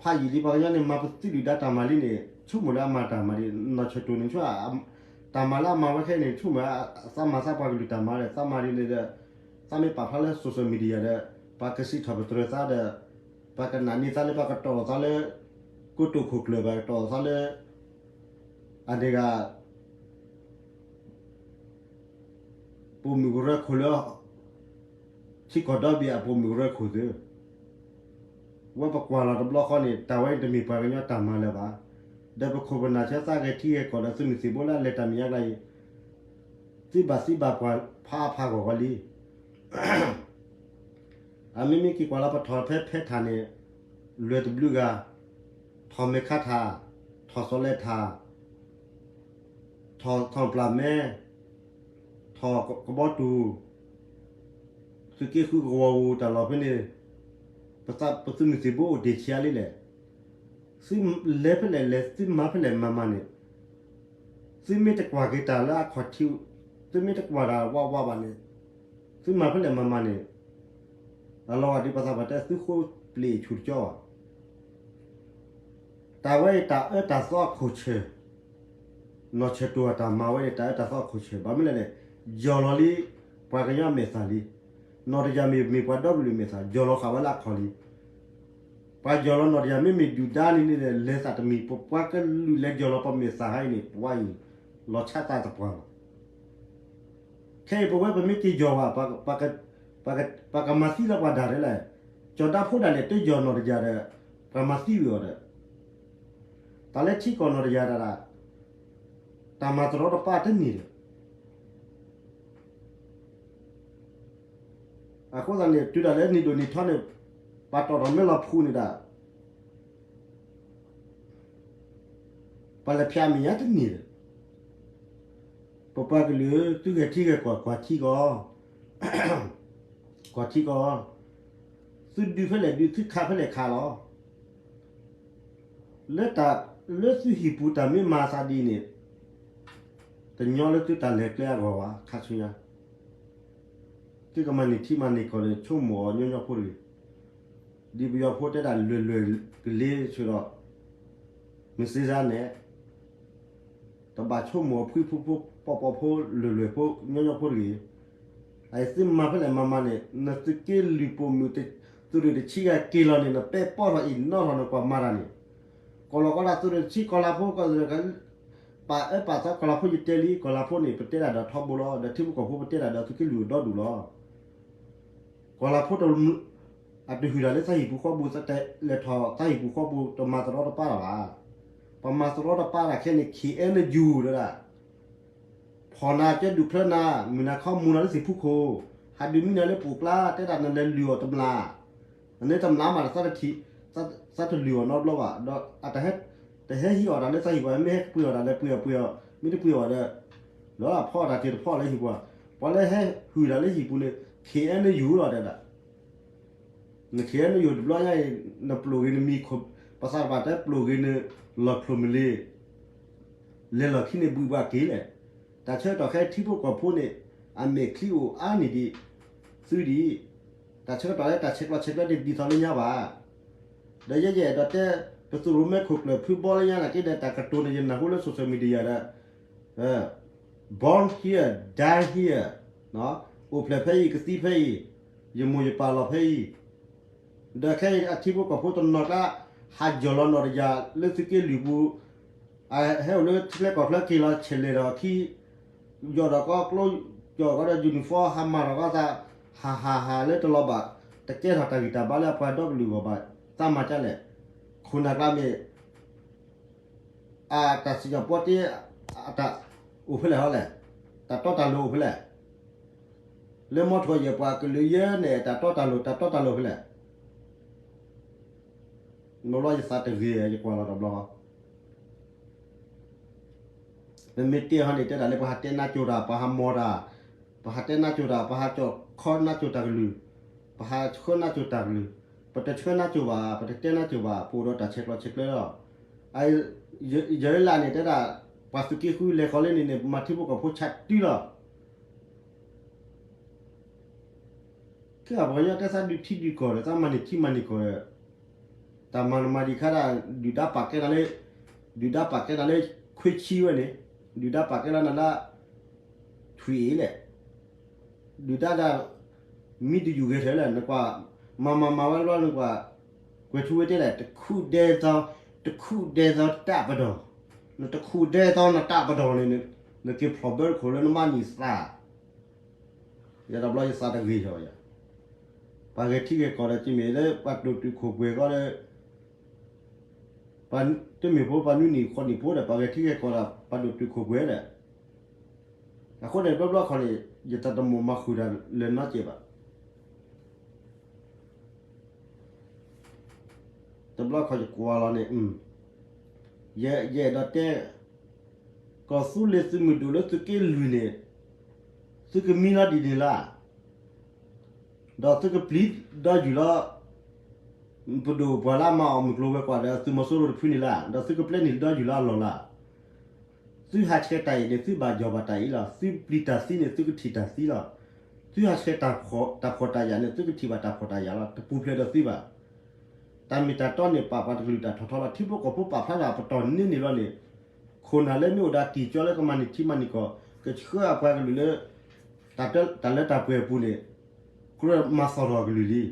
ဖးယံာ်လံ ပှၤကညီန့ၣ် မၤပသံဒုၣ်ဒါတၢ်မၤလံန့ၣ် ဆိကမိၣ်လၢအမၤတၢ်မၤဒ် နီၢ်ဆၢၣ်တိၢ်န့ၣ် တၢ်မၤလၢအမၤဝဲခဲအံၤန့ၣ် ဆိကမိၣ်လၢ သးမၤသးပှၤကလုာ်တၢ်မၤဒီး သးမၤဒ်န့ၣ်ဒီး သးမ့ၢ်ပာ်ဖျါလၢ social media ဒီး ပှၤကစံးထီၣ်ပတြၢၤသးဒီး ပှၤကနာ်န့ၢ်သးလၢပှၤကတီၢ်လိာ်သးလၢ ကိတိာ်ခိၣ်ကျၢၢ် ပှၤကတီၢ်လိာ်သးလၢ အန့ၣ်ဂၤ ပိာ်မုၣ်ကရၢခိၣ်လၢ ထံကီၢ်ဒီဘ့ၣ်အပိာ်မုၣ်ကရၢခိၣ်သု, ဝဲပကွၢ်လီၤတဘျီဃီန့ၣ် တၢ်ဝဲအံၤတမ့ၢ်ပှၤကညီတၢ်မၤလၢၤဘၣ်. ဒီးပခိၣ်ပနၢ်ဆၢသးဂဲၤထံဂဲၤကီၢ်ဒီးသုးမုၢ်သံၣ်ဘိလၢအလဲၤတၢ်မဲာ်ညါကျါအံၤ သုဘၣ်သံဘၣ်ပှၢ်ဖးအါဖးဂီၢ်ဂီၢ်လံ. အမ့မ့ၢ်က့ၤကွၢ်လီၤပထီၣ်ဖဲဖဲထၣ်န့ၣ် လွဲၢ်တဘျုးဂၤ, ထီၣ်မဲာ်ခါထၣ်, ထီၣ်စီၤလဲထၣ်, ထီၣ်ထီၣ်ပျၢ်မဲ, ထီၣ်ကဘီတူၢ်, သုးက့ဃုကဝီၤပူၤတၢ်လီၢ်ဖဲန့ၣ်, ပသုးမုၢ်သံၣ်ဘိအိၣ်တ့ၢ်ဆံးအါလံလဲၣ်. သုလဲၤဖဲလဲၣ်လဲၤ သုမၤဖဲလဲၣ်မၤမၤန့ၣ်, သုမ့ၢ်တကွၢ်က့ၤတၢ်လၢအခီၣ်ထံး, သုမ့ၢ်တကွၢ်တၢ်ဝးဝးဘၣ်န့ၣ်, သုမၤဖဲလဲၣ်မၤမၤန့ၣ်, အလီၤဂာ်ဒ်ပှၤသးပှၢ်တဲ သုဃိပျ့ၤဆူၣ်တကၠီဘၣ်. တၢ်ဝဲအံၤတၢ်အၢတၢ်သီအခိၣ်ဆၢၣ်, နီၢ်ဆၢၣ်တိၢ်အတၢ်မၤဝဲန့ၣ် တၢ်အၢတၢ်သီအခိၣ်ဆၢၣ် ဘၣ်မနုၤလဲၣ်န့ၣ်, ယီၢ်လီၤလံ ပှၤကညီအမဲာ်သၣ်လံ. နီၢ်တယၢ်မ့ၢ်မ့ၢ်ပှၤဒီကလုာ်အမဲာ်သၣ် ယီၢ်လီၤဃာ်ဝဲလၢအခီၣ်လံ. ပှၤယီၢ်လီၤနီၢ်တယၢ်မ့မ့ၢ်ဒုၣ်ဒါန့ၣ်န့ၣ် လဲၤသးတမံၤ ပပှၤကလုာ်လဲၤယီၢ်လီၤပမဲာ်သၣ်ဟါအံၤန့ၣ် ပှၤအံၤ လီၤဆါသးသပှၢ်လီၤ. ခဲအံၤပဝဲပမ့ၢ်က့ၤယီၢ်ဘၣ် ပှၤကမၤသံလၢပှၤဒၣ်လဲၣ်. ကၠီၤဒါဖိဒၣ်လဲာ်တယီၢ်နီၢ်တယၢ်ဒီး ပှၤမၤသံဝံၤအီၤဒီး တၢ်လၢထံကီၢ်နီၢ်တယၢ်ဒၣ်ဒၣ် တၢ်မၤတရီတပါတန့ၢ်ဒီး အဃိသတးန့ၣ် တုၤဒၣ်လဲာ်နံၣ်ဒိၣ်နံၣ်ထီန့ၣ် ပှၤတီၢ်ထီၣ်မဲလီၤဖှူးန့ၣ်ဒၣ် ပှၤလဲၤဖျါမဲာ်ညါတန့ၢ်ဒီး ပပှၤကလုာ် သုဂဲၤထံဂဲၤကီၢ် ကွၢ်ထံကီၢ်, ကွၢ်ထံကီၢ်, သုဒုးဖဲလဲၣ်ဒုး သုခးဖဲလဲၣ်ခးလီၤ. လၢတၢ် လၢသုဟံၣ်ပူၤတၢ်မ့ၢ်မၤသးဒ်န့ၣ် တညီလၢသုတၢ်လဲၤကျဲအဂီၢ်ဘၣ် ခါဆူညါ သုကမၤန့ၢ်ထံမၤန့ၢ်ကီၢ်န့ၣ် ဆိကမိၣ်အီၤညီညီဖိတဂ့ၤ. ဒ်ပယီၤဖိတဲဒၣ်လွဲၢ်လွဲၢ်ကလ့ဆၢဒီး မ့ၢ်စ့စါနဲၣ် တဘၣ်ဆိကမိၣ်အဖှံဖိဖိပီၢ်ပီၢ်ဖိလွဲၢ်လွဲၢ်ဖိညီညီဖိတဂ့ၤ. အအံၤသုမၤဖဲလဲၣ်မၤမၤန့ၣ် နသုးက့လွံၢ်ပိာ်မုၣ် သုးရ့ၣ်တဆံဂၤက့ၤလီၤန့ၣ် နပဲာ်ပီၢ်ထီၣ်အံၤနီၣ်ထီၣ်နကွၢ်မၤတၢ်န့ၣ် ကီၢ်လီၤကီၢ်ဒၣ်သုးရ့ၣ်တဆံကီၢ်လၤဖိ ကီၢ် ပာ်အၢပာ်သီကီၢ်လၤဖိယတဲလံ ကီၢ်လၤဖိန့ၣ် ပတဲဒၣ်ဒီးထီဘိလီၤ ဒီးထံဖိကီၢ်ဖိပတဲဒၣ်ဒီးသုးက့လွံၢ်အဒီဒူၣ်လီၤ. ကီၢ်လၤဖိတ အတဟုၣ်တၢ်လၢသးဟံၣ်ပူၤဃီပူၤ လဲၤထီၣ်သးဟံၣ်ပူၤဃီပူၤ တမၤတရီတပါတၢ်ဘၣ်. ပမၤတရီတပါတၢ်ခဲအံၤန့ၣ် ခ့ၣ်အဲၣ်ယူၣ် တဲဒၣ် ဖီၣ်နၤကဲဒူၣ်ချၢနၤ မုၢ်နၤခီမူၤနၤလၢသ့ၣ်ဖူခိၣ် ဟးဒုးမံနၤလၢပူၤကျါ တဲဒၣ်နလဲၤလုၢ်အီၣ်တမျၢ် နတမျၢ်မးဒီး သးတလုၢ်အီၣ်နီတဘျီဘၣ် ဒီး တဟဲဟံးအီၣ်တၢ်လၢသးဟံၣ်ပူၤ မ့ၢ်ဟဲပှ့ၤအီၣ်တၢ်ဒီးပှ့ၤအီၣ်ပှ့ၤအီၣ် မ့ၢ်တပှ့ၤအီၣ်ဒီး လီၤဖီအီၣ်တၢ်တ့ၢ်တဖီအီၣ်လၢဟံၣ်ပူၤ ပှၤလၢဟဲဟုၣ်တၢ်လၢဟံၣ်ပူၤန့ၣ် ခ့ၣ်အဲၣ်ယူၣ်လီၤတဲဒၣ် နခ့ၣ်အဲၣ်ယူၣ်တဘျီညါအံၤ နပျိၢ်ဂ့ၤနမံၤခိၣ် ပသးတဘၣ်တဲပျိၢ်ဂ့ၤနလီၢ်ချိၣ်မုၢ်လ့ၤ လဲၤလီၢ်ခံန့ၣ်ဘှံးဘှးက့ၤလဲၣ်. တၢ်ဆၢကတီၢ်ခဲအံၤထံဖိကီၢ်ဖိန့ၣ် အမဲာ်ချံအိၣ်အါန့ၢ်ဒံး သုဒံး တၢ်ဆၢကတီၢ်လၢတၢ်ဆဲးကျိးဆဲးကျၢန့ၣ်ဒ်သိးလၢညါဘၣ်. ဒီးယဲယအဲၣ်ဒိးတဲ ပသုးရိၣ်မဲခိၣ်ကျၢၢ်ဖုဘီလၢညါနာ်က့ဒီး တၢ်ကတိၤန့ၣ် ယနၢ်ဟူလၢ social media ဒီး born here, die here, အိၣ်ဖျဲၣ်ဖဲအံၤ ကသံဖဲအံၤ, ယမိၢ်ယပၢ်လီၤဖဲအံၤ, ဒီးခဲအံၤအထံဖိကီၢ်ဖိတနီၤကျါ ဟးယီၢ်လီၤနီၢ်တယၢ်လၢသုးက့လွံၢ်ပူၤ, ဟဲအိၣ်လၢထံချၢကီၢ်ချၢက့ၤလီၤဆဲးလဲၤဒီးခံ, ယီၢ်ဒီးကီးကျိ ယီၢ်ကီးဒီး uniform ဟးမၤထီၣ်ကီးသး, ဟးဟးဟးလၢတလီၤဘၣ်, တကဲထီၣ်တၢ်ဂံၢ်တၢ်ဘါလၢအပှၤဒီကလုာ်အဂီၢ်ဘၣ်, သးမၤကလဲၣ်, ခိၣ်နၢ်ကျါမ့ၢ် အတၢ်စံၣ်ညီၣ်ပီတ့ အတၢ်အိၣ်ဖဲလဲၣ်ဟီလဲၣ်, တၢ်တီတၢ်လိၤအိၣ်ဖဲလဲၣ်, လၢမီထိၣ်ယဲၢ်ပှၤကလုာ်ယဲၢ်န့ၣ် တၢ်တီတၢ်လိၤ တၢ်တီတၢ်လိၤဖဲလဲၣ်, တဘျီယသးတဂ့ၤ ယကွၢ်လီၤတဘျီ, ပမ့ၢ်တဲဟီန့ၣ် တဲဒၣ်လၢပှၤဟးတဲနါစိၤတၢ် ပှၤဟးမီၢ်တၢ်, ပှၤဟးတဲနါစိၤတၢ် ပှၤဟးကၠီၣ်ခီနါစိၤတၢ်ကလုၢ်, ပှၤဟးဆှၢနါစိၤတၢ်ကလုၢ်, ပတဆှၢနါစိၤဘၣ် ပတတဲနါစိၤဘၣ် ပအိၣ်ဒီးတၢ်ဆဲးကျိးဆဲးကျၢလီၤ. ယဲလၢ်န့ၣ်တဲဒၣ် ပှၤသုးက့ဃုလဲၤဃီၤလၢန့ၣ်န့ၣ် မၤထံဖိကီၢ်ဖိဆးတုၤလီၤ. ခဲအံၤပှၤကညီတဲသးဒုးထံဒုးကီၢ်ဒီး သးမၤန့ၢ်ထံမၤန့ၢ်ကီၢ်ဒီး တၢ်မၤနမၤဒံးခါဒၣ် ဒုၣ်ဒါပာ်ကဲနၤလၢ ဒုၣ်ဒါပာ်ကဲနၤလၢခွ့ဆံဝဲန့ၣ်, ဒုၣ်ဒါပာ်ကဲလီၤနၤလၢ ထွံၣ်အံၤလဲၣ်, ဒုၣ်ဒါဒၣ် မံတယူၢ်ဂဲၤထၢၣ်လဲၣ် နကွၢ်, မၤမၤမၤဝဲတဘျီနကွၢ်, ကွဲၤထူဝ့တဲလဲၣ် တခူၣ်ဒဲသီ, တခူၣ်ဒဲသီတၢ်ပဒီၢ်, နတခူၣ်ဒဲသီနတၢ်ပဒီၢ်န့ၣ် နက့ၤဖျိးဘၢတခိၣ်လၢနမါနံၤသၣ် ယတဘျီယသးတဂ့ၤယီၤယၤ, ပှၤဂဲၤထံဂဲၤကီၢ်ဒီး တမ့ၢ်လၢပှၤဒိၣ်တုာ်ခိၣ်ပှဲၤဃီဒီး, တမ့ၢ်ဖိပှၤနွံနံၣ်ဃိးနံၣ်ဖိဒီး ပှၤဂဲၤထံဂဲၤကီၢ်ဒီး ပှၤဒိၣ်တုာ်ခိၣ်ပှဲၤဒီး, အဃိန့ၣ် တဘျီဘျီခီန့ၣ် ယတၢ်တမိၣ်မၤဃုာ်တၢ်လၢနီတစဲးဘၣ် တဘျီခီယကွၢ်လီၤန့ၣ်, ယအဲၣ်ဒိးတဲ, ကီၢ်သူလ့ၤသုးမုၢ်ဒိၣ်လၢသုးက့လွံၢ်န့ၣ်, သုကမံလီၤဒ်န့ၣ်လၢ်, ဒီးသုကပျံၤဒီးယုၢ်လီၤ ပဒိၣ်ပှၤလၢအမၤအီၣ်မုၢ်ကျိၤဝဲၤကွာ်ဒီးသုးမီၤစိရိၤတဖုန့ၣ်လၢ်, ဒီးသုကပျဲန့ၢ်ဒီးယုၢ်လီၤအလီၢ်လၢ်. သုဟးဆှဲးတၢ်အံၤန့ၣ် သုဘၣ်ယီၢ်ဘၣ်တၢ်အံၤလီၤ. သုပျံၤတၢ်သံန့ၣ် သုကထံၣ်တၢ်သံလီၤ. သုဟးဆှဲးတၢ်ဖှီၣ်တၢ်ယာ်န့ၣ် သုကထံၣ်ဘၣ်တၢ်ဖှီၣ်တၢ်ယာ်လီၤ. တပူၤဖျဲးဒီးသုဘၣ်. တၢ်မ့ၢ်တၢ်တီန့ၣ် ပာ်ပှၤတကလုာ်တၢ်ထီၣ်ထီလီၤ. ထံဖိကီၢ်ဖိပာ်ဖျါတၢ်ပတီၢ်န့ၢ်န့ၣ်လီၤန့ၣ်, ခိၣ်နၢ်လၢမ့ၢ်အိၣ်ဒီးတံၢ်ကၠီလၢကမၤန့ၢ်ထံမၤန့ၢ်ကီၢ် ကဆှၢအပှၤကလုာ်လၢ တၢ်လၢတၢ်ပှဲၤအပူၤန့ၣ် ကြၢးမၤသီၣ်ထီၣ်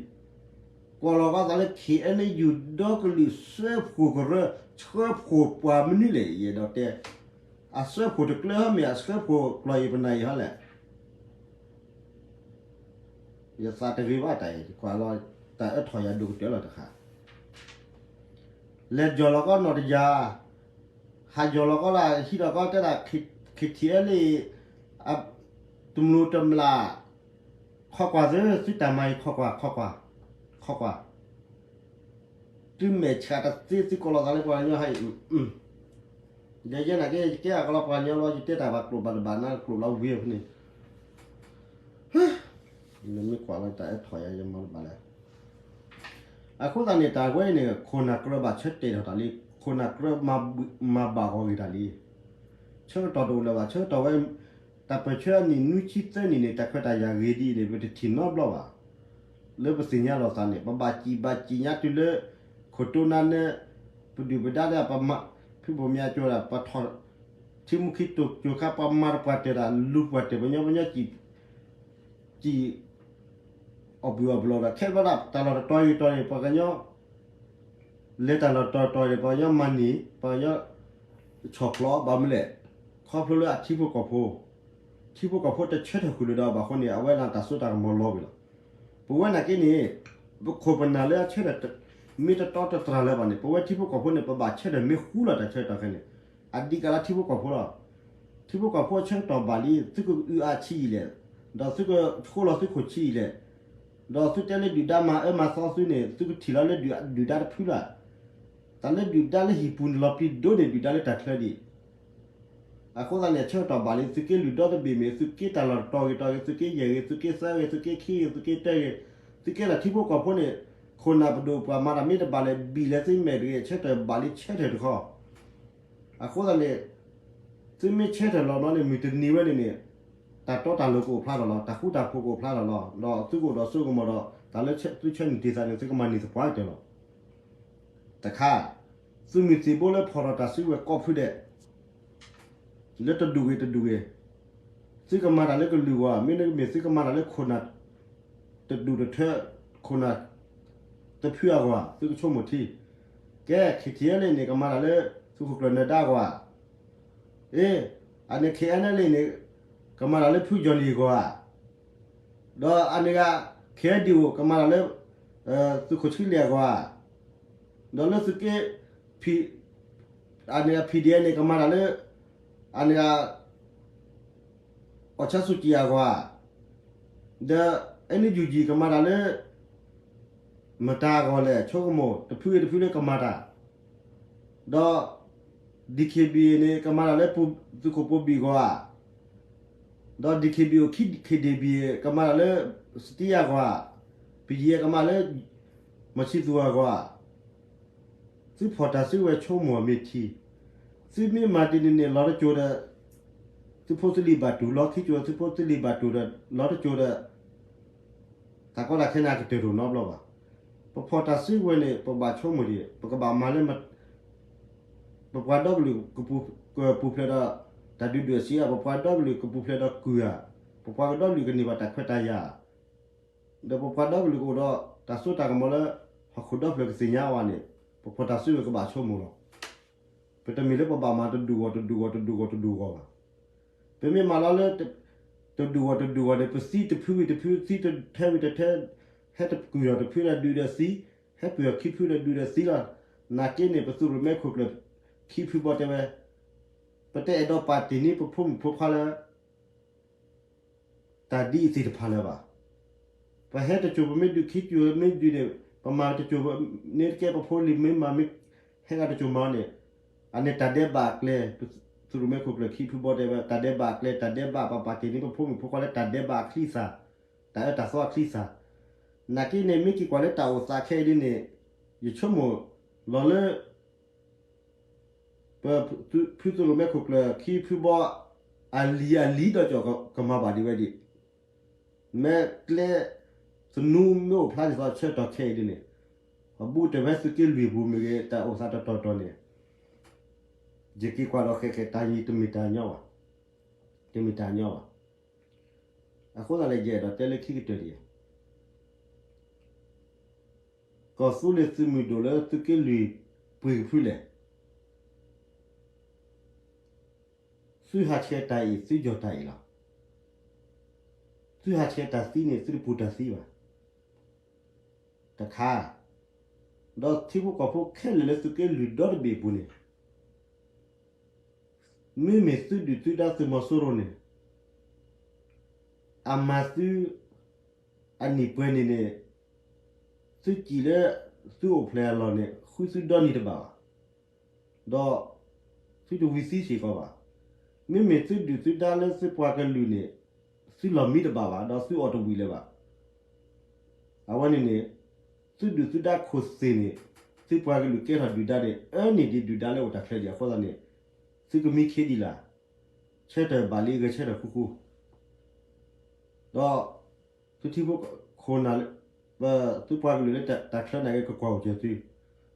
အကလုၢ်လံ. ကွၢ်လီၤကီသးလၢ ခ့ၣ်အဲၣ်ယူၣ် ဒီကလုာ်စၢဖှိၣ်ကရၢ ဆှၢဖှိၣ်ပှၤမနုၤလဲၣ် ယအဲၣ်ဒိးတဲ, အဆှၢဖှိၣ်တကျၢၤဟီမ့ၢ် အဆှၢဖှိၣ်ကျီၢ်အံၤပနၢ်အံၤဟီလဲၣ်. ယသးတဂ့ၤဘၣ်တၢ်အံၤ ကွၢ်လီၤ တၢ်အၢထီၣ်ယၤဒိၣ်ကတၢၢ်လီၤတခါ, လဲၤယီၢ်လီၤကီနီၢ်တယၢ်, ဟးယီၢ်လီၤကီလၢဟံးထီၣ်ကီတဲဒၣ် ခ့ၣ်ထံၣ်အဲၣ်လံ, တမျိၤတမျာ်, ခီကွၢ်သု သုတၢ်မၤအံၤ ခီကွၢ်, ခီကွၢ်, ခီကွၢ်, သုမဲာ်ဆှးတသ့ သုကိးလီၤသးလၢပှၤကညီဟဲအံၤ, ယဲယဲနာ်က့ ယကဲအကလီၤပှၤကညီလီၤ ယတဲတၢ်ဘၣ်ကျိာ်ဘၣ်တဘၣ်နါကျိာ်လီၤဝံၤအဖဲန့ၣ်, နမ့ၢ်ကွၢ်လီၤတၢ်အၢထီၣ်ယၤ ယမၤတဘၣ်လဲၣ်. အဃိသတးန့ၣ် တၢ်ဝဲအံၤန့ၣ် ခိၣ်နၢ်ကြၢးဘၣ်ဆၢတဲာ်ထီၣ်တၢ်လံ, ခိၣ်နၢ်ကြၢးမၤဘၣ်ဂီၤဂ့ၤတၢ်လံ. ဆၢကတီၢ်တအိၣ်လၢၤဘၣ်, ဆၢကတီၢ်ဝဲ တၢ်ပၢၢ်ဆၢအနံၣ်နွံဆံသၢနံၣ်န့ၣ် တၢ်ခွဲးတၢ်ယာ်ဂ့ၤဒ်အံၤန့ၣ် ပတထံၣ်နီတဘျီဘၣ်. လၢပသ့ၣ်ညါလီၤသးန့ၣ် ပဘၣ်စံၣ်ဘၣ်စံၣ်ညါတုၤလၢ ခိၣ်တိနါနဲ ပဒုၣ်ပဒါလၢပမၤ ဖုဘိၣ်မၠးကၠိဒၣ် ပထီၣ် ထံမူခံတိာ်ကၠိခါ ပှၤမၤတပှၢ်တၢၢ်ဒၣ် လူၤပှၢ်တၢၢ် ပညီပညီစံၣ် စံၣ် အီၣ်ဘှံးအီၣ်ဘျီဒီး ခဲဘျီဒၣ် တၢ်လီၢ်တတီၤဂ့ၤတီၤန့ၣ် ပှၤကညီ လဲၤတၢ်လီၢ်တတီၤတတီၤန့ၣ် ပှၤကညီမၤန့ၢ် ပှၤကညီ ဆီၣ်ဖျိးဘၣ်မနုၤလဲၣ်, ခီဖျိလၢအထံဖိကီၢ်ဖိ, ထံဖိကီၢ်ဖိတဆၢထၢၣ်ဃုာ်လၢၤဒီးဘၣ်အဃိန့ၣ် အဝဲလၢတၢ်စိတၢ်ကမီၤလီၤဝံၤလီၤ. ပဝဲနာ်က့န့ၣ် ပခိၣ်ပနၢ်လၢအဆၢထၢၣ် မ့ၢ်တတီတတြၢ်လၢၤဘၣ်န့ၣ် ပဝဲထံဖိကီၢ်ဖိန့ၣ် ပဘၣ်ဆၢထၢၣ်မ့ၢ်ဃူလီၤတၢ်ဆၢကတီၢ်ခဲန့ၣ် အဒံးကးလၢထံဖိကီၢ်ဖိလီၤ. ထံဖိကီၢ်ဖိအဆၢကတီၢ်ဘၣ်လံ သုကအုအါဆံးအံၤလဲၣ်, ဒီးသုကဃိလီၤသုခိၣ်ဆံးအံၤလဲၣ်, ဒီးသုတဲလၢဒုၣ်ဒါမၤအၢမၤသီသုန့ၣ် သုကထံၣ်လီၤလၢဒုၣ်ဒါတဖုလၢ်, တၢ်လၢဒုၣ်ဒါလၢဟံၣ်ပူၤန့ၣ် လီၤပျံၤဒိၣ်န့ၢ်ဒုၣ်ဒါလၢတၢ်ချၢဒံး အဃိသတးန့ၣ် အဆၢကတီၢ်ဘၣ်လံ သုးက့လွံၢ်ဒီတဘ့ၣ်မ့ၢ် သုးက့တၢ်လီၢ်တတီၤဂ့ၤတီၤဂ့ၤ သုးက့ယဲၢ်ဂ့ၤ သုးက့သၢဂ့ၤ သုးက့ခံဂ့ၤ သုးက့တၢဂ့ၤ, သုးက့ဒီးထံဖိကီၢ်ဖိန့ၣ် ခိၣ်နၢ်ပဒိၣ်ပှၤမၤတၢ်မ့ၢ်တဘၣ်လဲၣ် ဘံၣ်လဲၣ်သုမဲာ်တဂ့ၤ အဆၢကတီၢ်ဘၣ်လံဆၢထၢၣ်တခီ, အဃိသတးန့ၣ် သုမ့ၢ်ဆၢထၢၣ်လီၤဘျီန့ၣ် မုၢ်တနံၤဝဲန့ၣ်န့ၣ် တၢ်တီတၢ်လိၤကအိၣ်ဖျါထီၣ်လီၤ တၢ်ဃူတၢ်ဖိးကအိၣ်ဖျါထီၣ်လီၤ ဒီးသုကအိၣ်ဒီးစိကမီၤဒီး တၢ်လၢသုဆၢနုာ်တ့ၢ်သးန့ၣ် သုကမၤန့ၢ်သပှၢ်ကတၢၢ်လီၤ. တခါ, သုးမုၢ်သံၣ်ဘိလၢဖီၣ်ထီၣ်တၢ်စုကဝဲၤကိးဖုဒဲး လၢတဒူၣ်ဂ့ၤတဒူၣ်ဂ့ၤ, သုကမၤတၢ်လၢကလုာ်ဂီၢ် မ့တမ့ၢ်သုကမၤတၢ်လၢခိၣ်နၢ် တဒူၣ်တထၢ ခိၣ်နၢ်တဖုအဂီၢ် သုကဆိကမိၣ်ထံ, ကဲ ခ့ၣ်ထံၣ်အဲၣ်လ့ၣ်န့ၣ် ကမၤတၢ်လၢသုးခိၣ်ကျၢၢ်နၢၤဒါအဂီၢ်ဧါ, အ့ အန့ၣ် ခဲအံၤန့ၣ်လ့ၣ်န့ၣ် ကမၤတၢ်လၢဖုယီၢ်လံၢ်အဂီၢ်ဧါ, ဒီးအန့ၣ်ဂ့ၤ ခဲအံၤဒံၣ်အိၣ် ကမၤတၢ်လၢ သုးခိၣ်ဆှံလ့ၣ်အဂီၢ်ဧါ, ဒီးလၢသုးက့ အန့ၣ်ဂ့ၤ ဖံဒံၣ်န့ၣ် ကမၤတၢ်လၢ အန့ၣ်ဂ့ၤ အီၣ်ဆါစူၣ်ကံၣ်အဂီၢ်ဧါ, ဒီး NUG ကမၤတၢ်လၢ မတၤအဂီၢ်လဲၣ် ဆိကမိၣ် တဖုဂ့ၤတဖုလၢကမၤတၢ်, ဒီး DKBA န့ၣ် ကမၤတၢ်လၢသုးခိၣ်ပိဘံၣ်အဂီၢ်ဧါ, ဒီး DKBA ခံ DKBA ကမၤတၢ်လၢ စတံအဂီၢ်ဧါ, ပယံၤကမၤလၢ မီၤဆံသူအဂီၢ်ဧါ, သုဖီၣ်တၢ်စုကဝဲၤဆိကမိၣ်အီၤမ့ၢ်ထံ, သုမ့ၢ်မၤတ့ၢ်န့ၣ်န့ၣ် လီၤတကၠိၤဒီး သုးဖိသုးလံၤဘၣ်တူၢ် လီၤခံကၠိၤ သုးဖိသုးလံၤဘၣ်တူၢ်ဒီး လီၤတကၠိၤဒီး တၢ်ကီတၢ်ခဲန့ၣ် အကတၢၢ်တအိၣ်နီတဘျီဘၣ်. ပဖီၣ်တၢ်စုကဝဲၤန့ၣ် ပဘၣ်ဆိကမိၣ်ဒံး ပကဘၣ်မၤလၢ ပပှၤဒီကလုာ်ကပူၤဖျဲးဒီး တၢ်ဒုးဒွဲၣ်စံးဧါ, ပပှၤဒီကလုာ်ကပူၤဖျဲးဒီးကုၢ်ဧါ, ပပှၤကဒီကလုာ်ကန့ၢ်ဘၣ်တၢ်ခွဲးတၢ်ယာ် ဒီးပပှၤဒီကလုာ်ကအိၣ်ဒီးတၢ်စိတၢ်ကမီၤလၢ ဟီၣ်ခိၣ်ဒီဖျၢၣ်ကသ့ၣ်ညါအီၤန့ၣ် ပဖီၣ်တၢ်စုကဝဲၤကဘၣ်ဆိကမိၣ်လီၤ. ပတမ့ၢ်လၢပဘၣ်မၤတဒူၣ်ဂီၢ်တဒူၣ်ဂီၢ်တဒူၣ်ဂီၢ်တဒူၣ်ဂီၢ်ဘၣ်. ပမ့ၢ်မၤလီၤလၢ တဒူၣ်ဂီၢ်တဒူၣ်ဂီၢ်န့ၣ် ပသံတဖုဝံၤတဖု သံတထဲဝံၤတထဲ ဟဲတကုၢ်ထီၣ်တဖုဒီးဒုးဒီးသံ, ဟဲကုၢ်ထီၣ်ခံဖုဒီးဒုးဒီးသံလီၤ. နာ်က့န့ၣ် ပသုးရိၣ်မဲခိၣ်ကျၢၢ်ခံဖုဘီတဲဝဲ ပတအဲၣ်ဒိးပာ်တ့ၢ်န့ၢ်ပဖိမုၣ်ဖိခွါလၢ တၢ်ဒ်အံၤသ့ၣ်တဖၣ်လၢၤဘၣ်. ပဟဲတစိၤပမ့ၢ်ဒုးခံစိၤမ့ၢ်ဒုးန့ၣ် ပမၤတစိၤန့ၣ်တကဲ ပဖိလံၤမ့ၢ်မၤမ့ၢ် ဟဲဂၤတစိၤမၤန့ၣ် အန့ၣ်တၢ်ဒဲးဘးအကျဲ သုးရိၣ်မဲခိၣ်ကျၢၢ်ခံဖုဘီတဲဝဲ တၢ်ဒဲးဘးအကျဲ တၢ်ဒဲးဘးပပာ်တ့ၢ်န့ၢ်ပဖိမုၣ်ဖိခွါလၢတၢ်ဒဲးဘးအချံသၣ်, တၢ်အၢတၢ်သီအချံသၣ် နာ်က့န့ၣ် မ့ၢ်က့ၤကွၢ်လၢတၢ်အိၣ်သးခဲအံၤဒ်န့ၣ် ယဆိကမိၣ်လီၤလၢ ပဖုသုးရိၣ်မဲခိၣ်ကျၢၢ်ခံဖုဘီ အလံၤအလံၤဒီးကီၢ်ကမၤဘၣ်ဒံးဝဲဒံး, မ့ၢ်ကျဲသနူမ့ၢ်အိၣ်ဖျါဒ်သိးဆၢကတီၢ်ခဲအံၤဒ်န့ၣ်, အဘူးတဝဲသုးက့လွံၢ်ပူၤမ့ၢ်ဂ့ၤ တၢ်အိၣ်သးတတီၤတီၤန့ၣ် ယက့ၤကွၢ်ဒီးဃဲးဃဲးတၢ်ယံၤတမ့ၢ်တၢ်ညီဘၣ်, တမ့ၢ်တၢ်ညီဘၣ်. အဃိသတးန့ၣ် ယအဲၣ်ဒိးတဲလၢခံကတၢၢ်ဒံး ကီၢ်သူလ့ၤသုးမုၢ်ဒိၣ်လၢသုးက့လွံၢ်ပှ့ၤကဖုလဲၣ်, သုဟးဆှဲးတၢ်အ့ၣ် သုယီၢ်တၢ်အ့ၣ်လီၤ. သုဟးဆှဲးတၢ်သံန့ၣ် သုတပူၤတၢ်သံဘၣ်. တခါ, ဒီးထံဖိကီၢ်ဖိခဲလၢာ်လၢသုးက့လွံၢ်ဒီတဘ့ၣ်အပူၤန့ၣ် မ့မ့ၢ်သုဒုၣ်သုဒါသုးမီၤစိရိၤန့ၣ် အမၤသုအနံၣ်ပှဲၤန့ၣ်န့ၣ် သုစံၣ်လၢသုအိၣ်ဖျဲၣ်အလီၢ်န့ၣ် ဃုသုဒီနံၤတဘၣ်ဘၣ်, ဒီးသုတဝံၤသံစ့ၢ်ကီးဘၣ်. မ့မ့ၢ်သုဒုၣ်သုဒါလၢသုပှၤကလုာ်န့ၣ် သုလီၢ်မံတဘၣ်ဘၣ် ဒီးသုအီၣ်တဝံၤလၢၤဘၣ်. အဝဲန့ၣ်န့ၣ် သုဒုၣ်သုဒါခိၣ်သ့ၣ်န့ၣ် သုပှၤကလုာ်ကဲထီၣ်ဒုၣ်ဒါန့ၣ် အၢန့ၢ်ဒံးဒုၣ်ဒါလၢအိၣ်တၢ်ချၢဒံးအဃိသတးန့ၣ် သုကမံခ့ဒံးလၢ် ဆၢထၢၣ်ဘၣ်လံဂဲၤဆၢထၢၣ်ဃူဃူ ဒီး သုထံဖိ ခိၣ်နၢ် ပသုပှၤကလုာ်လၢတၢ်ချၢန့ၣ်က့ၤ ကကွၢ်အိၣ်စၢၤသု,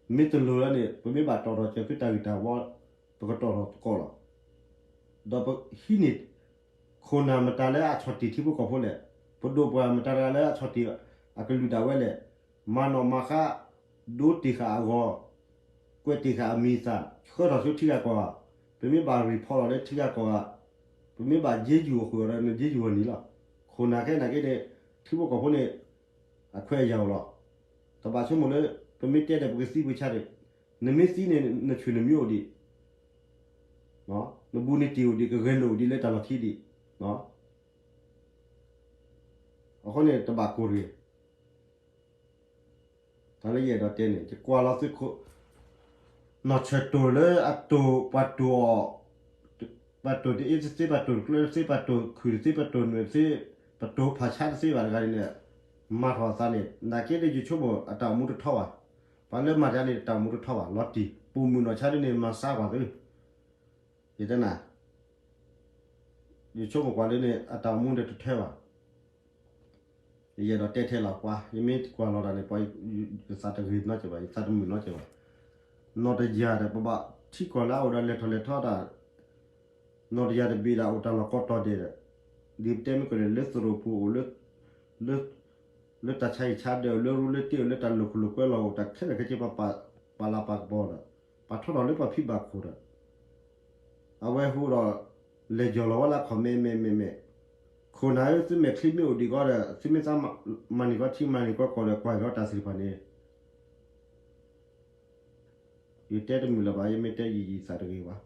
မ့ၢ်တလိၤလၢန့ၣ် ပမ့ၢ်ဘၣ်တီၣ်ထီၣ်စၢၤသုတၢ်ဂ့ၢ်တၢ်ဝီ ပကတီၣ်ထီၣ်သကိးလီၤ. ဒီးပဟံးန့ၢ် ခိၣ်နၢ်မတၤလၢအဆီၣ်တံၢ်ထံဖိကီၢ်ဖိလဲၣ်, ပဒိၣ်ပှၢ်မတၤတဂၤလၢအဆီၣ်တံၢ်အကလုာ်ဒၣ်ဝဲလဲၣ်, မၤနီၣ်မၤဃါ ဒိတ့ၢ်ဃာ်အဂီၢ် ကွဲးတ့ၢ်ဃာ်အမံၤအသၣ် ဆှၢထီၣ်ဆူထံဂၤကီၢ်ဂၤ, ပမ့ၢ်ဘၣ် report လီၤလၢထံဂၤကီၢ်ဂၤ, ပမ့ၢ်ဘၣ်ယ့ယုၢ်အဃုာ်ဒီးနယ့ယုၢ်အီၤန့ၣ်လီၤ. ခိၣ်နၢ်ခဲနာ်က့န့ၣ် ထံဖိကီၢ်ဖိန့ၣ် အခွဲးအယာ်အိၣ်လီၤ. တဘၣ်ဆိကမိၣ်လၢ ပမ့ၢ်တဲဒီးပကသံပကဆါန့ၣ်, နမ့ၢ်သံန့ၣ် နဆွေနမျိုးအိၣ်ဒံး, နဘူးနတံၢ်အိၣ်ဒံး ကဂဲၤလိာ်အိၣ်ဒံးလၢတၢ်လီၢ်ခံဒံး. အဃိန့ၣ် တဘၣ်ကိၢ်တဂ့ၤ. တၢ်လၢယအဲၣ်ဒိးတဲန့ၣ် ယကွၢ်လီၤသုးခိၣ် နီၢ်ဆၢၣ်တိၢ်လၢအတိၢ် ပှၤတိၢ်အီၤ, ပှၤတိၢ်တအ့တသ့ ပှၤတိၢ်တကျၢတသ့ ပှၤတိၢ်ခုၣ်တသ့ ပှၤတိၢ်နွဲၣ်တသ့ ပှၤတိၢ်ဖးဆါတသ့ဘၣ်တဂၤန့ၣ် မၤထီၣ်အသးန့ၣ် နာ်က့ဒီးယဆိကမိၣ်အတၢ်အိၣ်မူတထီဘၣ်. ပှၤလၢမၤတဂၤန့ၣ် တၢ်အိၣ်မူတထီဘၣ် လီၤတံၢ် ပိာ်မုၣ်နီၢ်ဆါဒ်န့ၣ် မၤစါကွၢ်သု ယတဲနၤ ယဆိကမိၣ်ကွၢ်လၢန့ၣ် အတၢ်အိၣ်မူန့ၣ်တထီဘၣ်. ယအဲၣ်ဒိးတဲထဲလီၤကွၢ် ယမ့ၢ်ကွၢ်လီၤတၢ်န့ၣ် ပှၤ ယသးတဂ့ၤနီတစဲးဘၣ် ယသးတမုာ်နီတစဲးဘၣ်. နီၢ်တယၢ်ဒီး ပဘၣ်ထံကီၢ်လၢအအိၣ်ဒီးလဲၤထီၣ်လဲၤထီတၢ် နီၢ်တယၢ်တဘ့ၣ်ဒီးအိၣ်တၢ်လီၢ်ကိးတီၤဒဲးဒီး ဒ်ပတဲမ့ၢ်ကလဲၣ် လၢသရိာ်ပူၤအိၣ် လၢတၢ်ဆါဟံၣ်ဆါဒၢးအိၣ် လၢရူလၢတ့ၢ်အိၣ် လၢတၢ်လိာ်ခိၣ်လိာ်ကွဲလီၤအိၣ် တၢ်ခဲလၢာ်ခဲဆ့ ပပာ်လၤပာ်ကပီၤဒီး ပာ်ထီၣ်ထီၣ်လၢပှၤဖံးဘၣ်ခိၣ်ဒီး အဝဲဟူဒီး လဲၤယီၢ်လီၤဝဲလၢ comment မဲာ်မဲာ်မဲာ်, ခိၣ်နၢ်ဧၢ သုမဲာ်ချံမ့ၢ်အိၣ်ဒံးကီးဒီး သုမ့ၢ်သးမၤန့ၢ်ကီးထံမၤန့ၢ်ကီးကီၢ်ဒီး ကွၢ်က့ၤဒီးတၢ်သ့ၣ်တဖၣ်န့ၣ် ယတဲတမုာ်လၢၤဘၣ် ယမ့ၢ်တဲယံာ်ယံာ်သးတဂ့ၤဘၣ်.